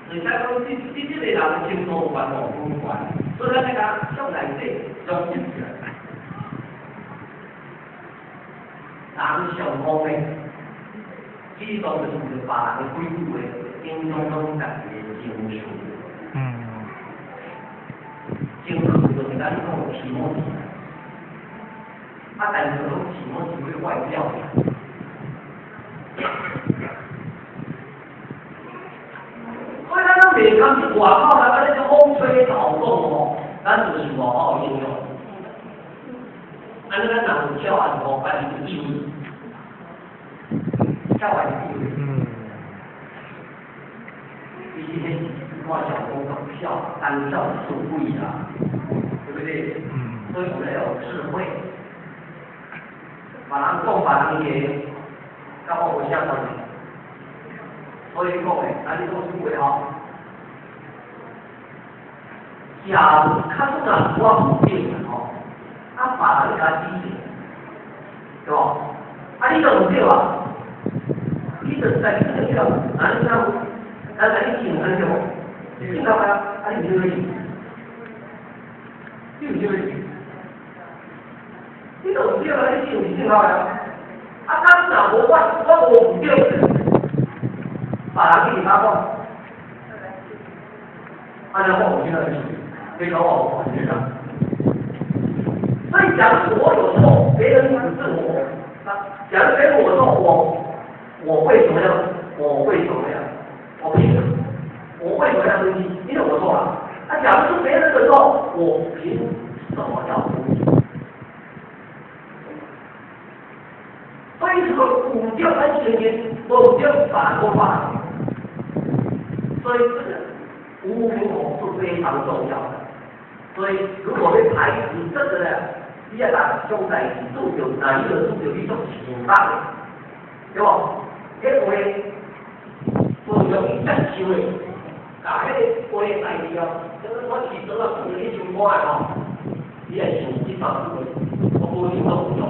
所以講這個人程度有懸無懸，所以咱愛共向內底總結起來。人上方呢，主動就是為別人的幾句話，影響攏家己的情緒。情緒就是咱講的気持ち。啊，但是攏気持ち會壞掉。所以咱攏袂通去外口來，按呢種風吹草動吼，咱就是外口的影響。按呢咱若有巧按吼，家己有智慧，巧還是智慧。其實彼看小公講巧，單巧是貴啦，對不對？所以我們要有智慧。別人講別人的，佮我無啥關係。所以講的，咱你講這句話吼，假如假使若我有對吼，啊別人共指正，對無？啊你就毋對啊，你就家己對了，啊你怎咱共你唱安對無？唱到啊，啊你毋對，你毋對，你就毋對啊！你唱是正確的啊，假使若無我無毋對，別人去佮講，按呢我有啥意思？你講我有關係啊？所以假如我有錯，別人指正我，那假如別人我錯，我會怎麼樣？我會怎麼樣？我憑什麼？我為什麼要生氣？因為我錯了。啊，假如是別人的錯，我憑什麼要生氣？所以這個有對咱承認，無對別人講別人。所以這個無明火是非常重要的。所以如果欲排除這個呢，你愛逐項代誌拄著，若你著拄著你足想法的，對無？彼話不容易接受的，共彼個話代誌哦，就是我起早啊，去上班的吼，你愛想這三句話，我保證攏有用。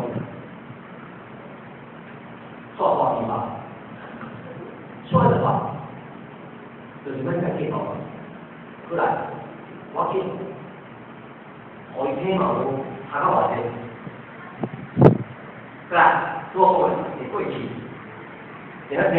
煞看去吧，算了吧，就是阮家計較。過來，我去，予伊聽嘛有，差到偌濟。過來，拄好講的會過去，會使聽。